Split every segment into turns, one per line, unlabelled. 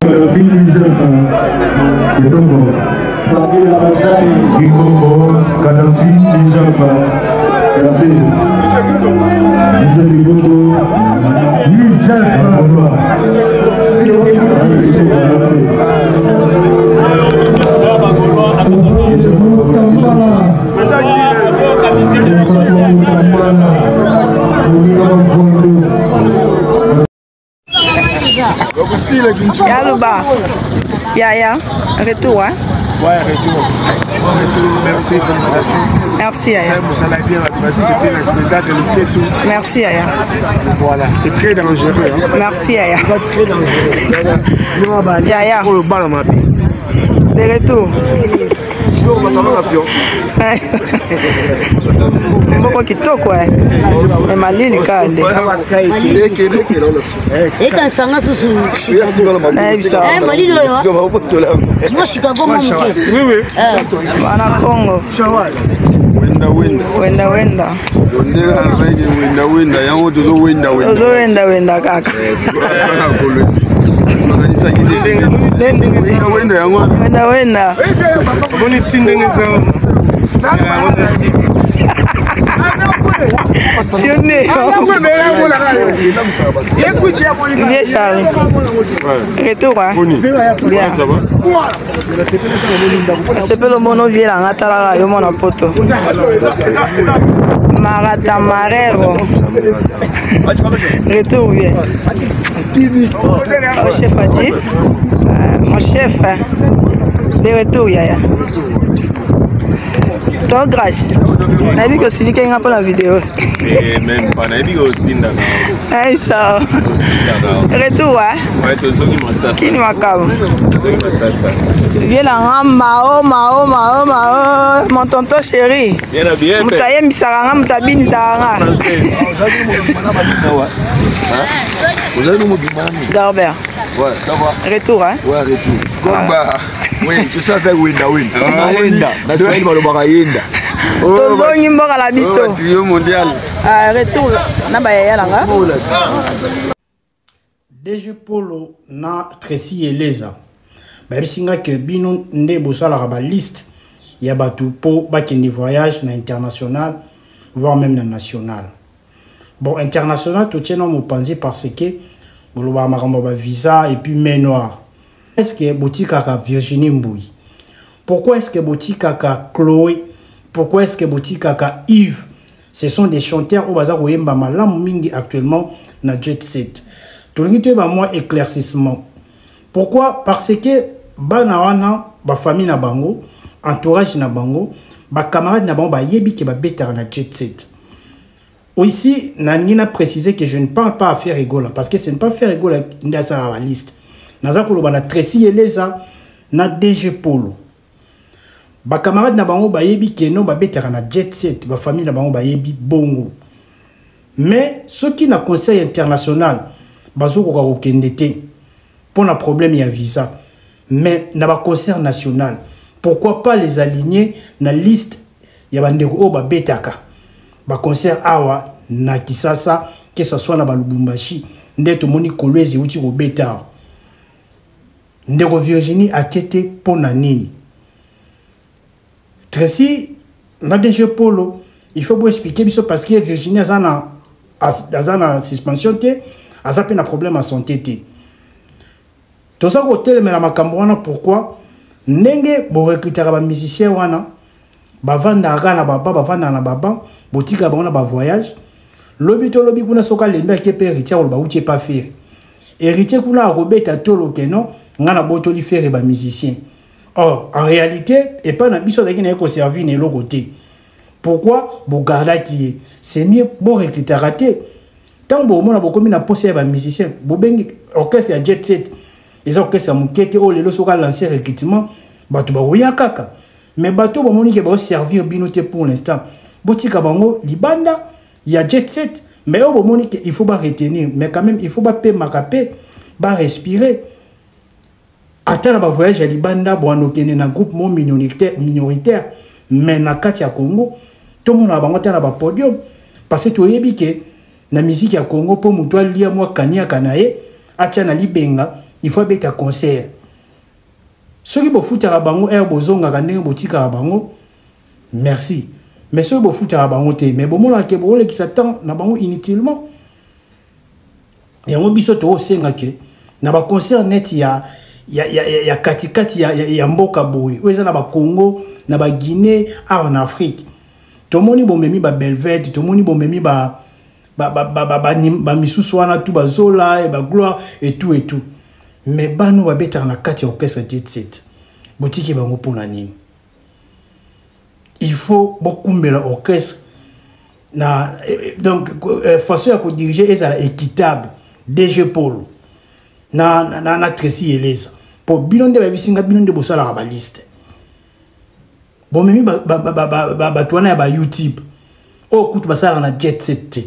Kadhafi Jafa. Merci.
Yaluba. Yaya, retour hein?
Ouais, retour. Bon retour, merci, félicitations.
Merci Yaya.
Ça l'a bien, c'était le spectacle, le tout.
Merci Yaya.
Voilà, c'est très dangereux. Hein?
Merci Yaya.
C'est très dangereux.
Yaya. De retour. Mboko kitoko eh. Me malili kaka nde.
Ekansanga susu Chicago.
Nayebisa.
Eh, malili oyo. Moi Chicago mwa moke.
Oui oui.
Bana Congo.
Wenda wenda.
Wenda wenda.
Wenda wenda yango tozo wenda wenda.
Tozo wenda wenda kaka.
Wenda yango.
Wenda wenda.
Boni tindenge za.
Yo nde. Vieux Charles. Retour hein. Bien.
Ça va?
Sepelo mono vie na nga talaka yo mwana poto. Marata Marero. Retour bien. Au chef a dit. Mon chef. De retour yaya. To grâce. Nayebi ke osiliki nga mpo na video.
Même pas nayebi ke otindaka.
Ayebisa. Retour hein.
Ouais, tozongi masasa.
Kini makambo.
Tozongi masasa.
Vie na nga mao mao mao mao mon tonton chéri.
Bien na bien.
Moto ayembisaka nga moto abinisaka nga. Garbert.
Ouais, ça va.
Retour hein.
Ouais, retour. Gomba. Oui, je suis avec Wenda Wenda. Wenda. Na Swahili balobaka yenda.
Tozongi mboka na biso.
Trio mondial.
Ah, retour na bayaya na nga.
DG Polo na Tracy Eleza bayebisi nga ke bino nde bosalaka ba liste ya bato mpo bakende voyage na international voire même na national. Bon, international totie na mopanzi parce que bolobaka makambo ya bavisa et puis main noire. Est-ce que botikaka Virginie Mbouyi? Pourquoi est-ce que botikaka Chloé? Pourquoi est-ce que botikaka Yves? Ce sont des chanteurs oyo baza koyemba malamu mingi actuellement na Jet Set. Tolingi toyeba mwa éclaircissement. Pourquoi? Parce que bana wana ba famille na bango, entourage na bango, ba camarades na bango bayebi ke babetaka na Jet Set. Ici, nalingi na préciser que je ne parle pas à Ferre Gola parce que ce n'est pas Ferre Gola nde asalaka ba liste. Naza koloba na Tracy Eleza na DG Polo. Ba camarades na bango bayebi ke non babetaka na Jet Set, ba famille na bango bayebi bongo. Mais soki na conseil international bazokoka kokende te pour na problème ya visa, mais na ba concert national, pourquoi pas les aligner na liste ya bandeko oyo babetaka ba concert awa na Kisasa, que ce soit na ba Lubumbashi, nde tomoni Kolwezi euti kobeta awa. Ndeko Virginie akete mpo na nini? Tracy na DG Polo, il faut expliquer biso parce que Virginie aza na suspension te, aza pe na problème ya santé te. Toza kotelemela makambo wana pourquoi? Ndenge borecrutaka ba musicien wana, bavandaka kaka na baba, bavandaka na baba, botika bango na ba voyage. Lobi to lobi kuna soka lembe ake pe héritier koloba uti epa Ferre. Héritier kuna akobeta tolo ke non, nga na botoli Ferre ba musicien. Or, en réalité, epa na biso azalaki na ye koservir na eloko te. Pourquoi bogardaki ye? C'est mieux bo recrutaka te. Ntango bomona bokomi na posa ya ba musicien, bobengi orchestre ya Jet Set, eza orchestre ya moke te oyo lelo soki alancer recrutement, bato bakoya kaka. Mais bato bomoni ke baoservir bino te pour l'instant, botika bango libanda ya Jet Set. Mais oyo bomoni ke il faut ba retenir, mais quand même il faut ba pemaka pe, ba respirer. Ata na ba voyage ya libanda bwana okende na groupe mo minoritaire, mais na kati ya Congo tomona bango ata na ba podium, parce que toyebi ke na musique ya Congo po moto alia mwa kaniaka na ye atia na libenga, Il faut abeta concert. Soki bofutaka bango heure bozongaka ndenge botikaka bango, merci. Mais soki bofutaka bango te, mais bomonaka ke bokolekisa temps na bango inutilement. Yango biso tokosenga ke na baconcert neti ya katikati ya mboka boye, oyo eza na bacongo, na baguinée, awa na Afrique, tomoni bomemi babelvete, tomoni bomemi ba bamisusu wana tu, bazola, bagloire et tout et tout, mais bano babetaka na kati ya orchestre Jet Set, botiki bango mpona nini? Il faut bokumbela orchestre na donc façon ya kodiriger ezala équitable. DG Polo na Tracy Eleza, mpo bino nde bayebisinga, bino nde bosalaka baliste. Bomemi bato wana ya bayoutube oyo kutu basalaka na Jet Set te,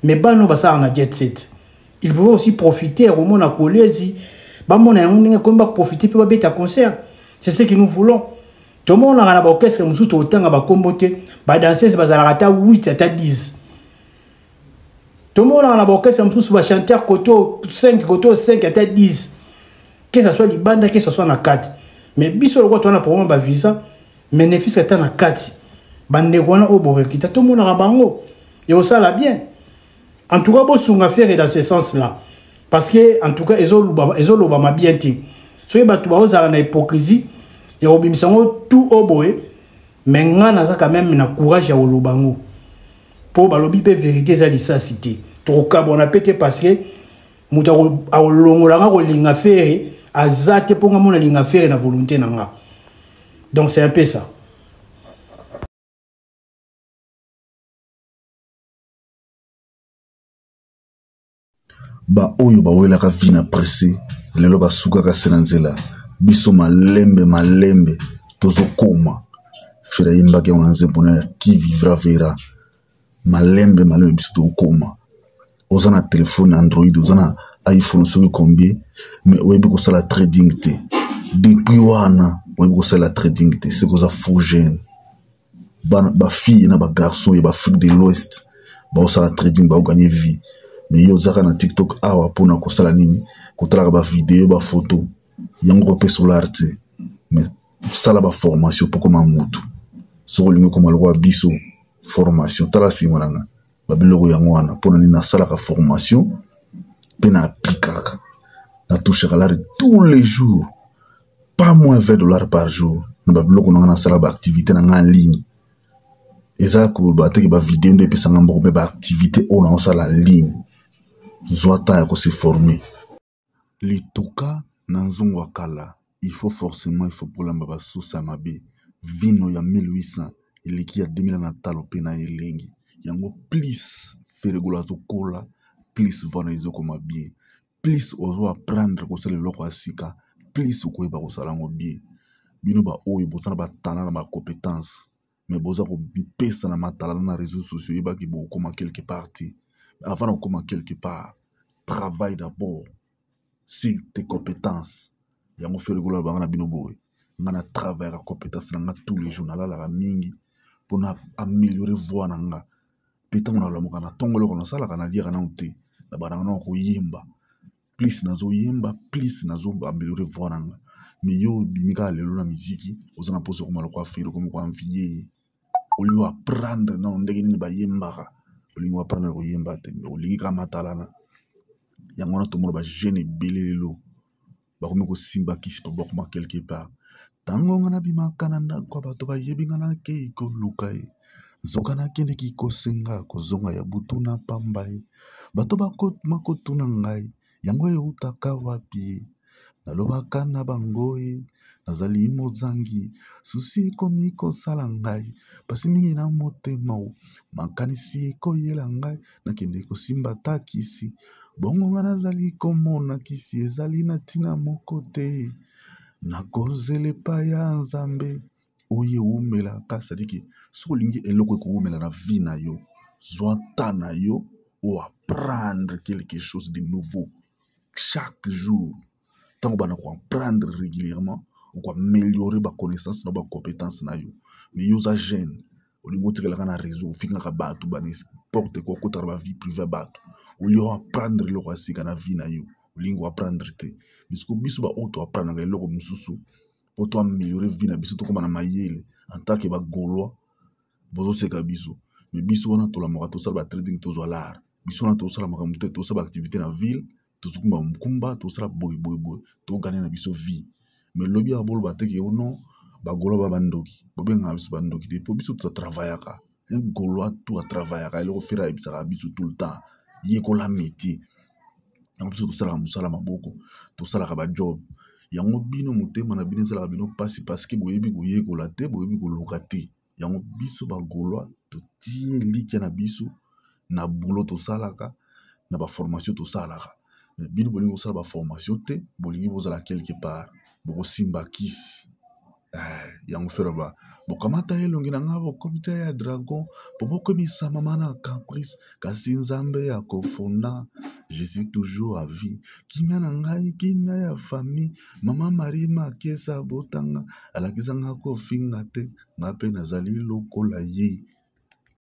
mais bana oyo basalaka na Jet Set, il pouvait aussi profiter komona kolezi, bamona yango ndenge komi, baprofiter mpe babeta concert. C'est ce que nous voulons. Tomonaka na baorchestre mosusu, totanga bakombo te, badanseuse bazalaka ata 8, ata 10. Tomonaka na baorchestre mosusu, bachanteur koto 5, koto 5, ata 10, que ça soit libanda, que ça soit na kati. Mais biso lokola towana problème bavisa, mais ne fût-ce ata na kati, bandeko wana oyo borekita, tomonaka bango, ekosala bien. En tout cas, bosunga Ferre dans ce sens là, parce que en tout cas ezolobama bien te. Soki bato baozala na hypocrisie ya kobimisa yango tout oyo boye, mais nga naza quand même na courage ya koloba yango, mpo balobi mpe vérité eza lisasi te. Tokokabwana mpe te, parce que moto akolongola nga kolinga Ferre aza te, mpo nga mona linga Ferre na volonté na nga. Donc c'est un peu ça.
Baoyo bawelaka vie na presse, lelo basukaka se na nzela. Biso malembe malembe tozokoma. Ferre ayembaki yango na nzembo na ya "Qui vivra verra". Malembe malembe biso tokokoma. Oza na telefone Android, oza na iPhone soki combien, mais oyebi kosala trading te. Depuis wana oyebi kosala trading te, seke oza faux jeune. Bafille na bagarçon ya baAfrique de l'Ouest baosala trading, baogagner vie, mais ye ozaka na TikTok awa mpona kosala nini? Kotalaka bavideo, bafoto, yango kopesa olare te. Mais sala baformation mpo koma mutu. Soki olingi okoma lokola biso, formation. Tala nsima na nga, babiloko yango wana. Mpona nini nasalaka formation mpe na aplikaka? Natouchaka l'argent tous les jours, pas moins 20 $ par jour na babiloko na nga. Nasala baactivité na nga en ligne. Eza koloba teke bavideo nde epesanga mboko, mpe baactivité oyo naosala en ligne. Zwa temps ya kose former. Lituka na nzungu ya kala, il faut forcément, il faut kolamba basusa ya mabe. Vino ya 1800 eleki ya 2000 na talo mpe na elengi yango. Plus Ferre Gola azokola, plus vana ezokoma bien, plus ozo apprendre kosala eloko ya sika, plus okoyeba kosala yango bien. Bino baoyo boza na batala na bacompétence, mais boza komipesa na matalana na réseaux sociaux, oyebaki bokokoma quelque part te. Avant na kokoma quelque part, travaille d'abord sur tes compétences. Yango Ferre Gola banga na bino boye. Nga na travaillaka compétence na nga tous les jours. Nalalaka mingi mpona améliorer voix na nga. Mpe ntango nalamuka na ntongo, eloko nasalaka, naliaka nano te, na bandaka nano koyemba. Plus nazoyemba, plus nazo améliorer voix na nga. Mais yo obimi kaka lelo na miziki, oza na mposa okoma lokola Ferre, okomi koenvier ye. Olingi apprendre nano ndenge nini bayembaka, olingi apprendre koyemba te, mais olingi kaka matalana. Yango wana tomona bajeune ebele lelo bakomi kosimba kisi mpo bakoma quelque part. Ntango nga nabimaka na ndako ya bato, bayebi nga, nakei koluka ye, nzoka nakendeki kosenga, kozonga ya butu na pamba ye. Bato bakoma kotuna ngai yango eutaka wapi ye. Nalobaka na bango ye nazali mozangi susi. Ekomi kosala ngai mpasi mingi na motema o, makanisi ekoyela ngai nakende kosimba ta kisi. Bongo nga nazali komona kisi ezali na ntina moko te, nakozela epai ya Nzambe oyo ewumelaka. C'est-à-dire, soki olingi eloko ekowumela na vie na yo, zwa temps na yo oapprendre quelque chose de nouveau chaque jour. Ntango bana koapprendre régulièrement, okoaméliorer baconnaissance na bacompétence na yo. Mais yo oza jeune, olingi otikalaka na réseau, ofingaka bato ba n'importe quoi, okotaka na bavie privée ya bato, olingi oapprendre eloko ya sika na vie na yo. Olingi koapprendre te. Mais sikoyo biso baoyo toapprendaka eloko mosusu mpo toameliore vie na biso, tokóma na mayele en tant que bagaulois, bozoseka biso. Mais biso wana tolamaka, tosala batrading, tozwa lar. Biso wana tosala makambo te, tosala baactivité na ville, tozokumba mokumba, tosala boye boye boye, togane na biso vie. Mais lobi awa boloba te ke oh non, bagaulois ba bandoki. Bobengaka biso bandoki te, mpo biso totravayaka. Un gaulois tout atravayaka. Eloko Fere ayebisaka biso tout le temps, yekola métier. Yango biso tosalaka mosala maboko, tosalaka bajob. Yango bino motema na bino ezalaka bino mpasi, parce que boyebi koyekola te, boyebi koluka te. Yango biso bagaulois totie elikya na biso na boulot tosalaka, na baformation tosalaka. Mais bino bolingi kosala baformation te, bolingi bozala quelque part, bokosimba kisi. Yango Fere ba bokamata elongi na nga, bokomita ya dragon po bokomisa mama na caprice, kasi Nzambe ya kofunda, je suis toujours à vie. Kimia na ngai, kimia ya famille. Mama Marie Makesa botanga, alakisa nga kofinga te, nga mpe nazali lokola ye.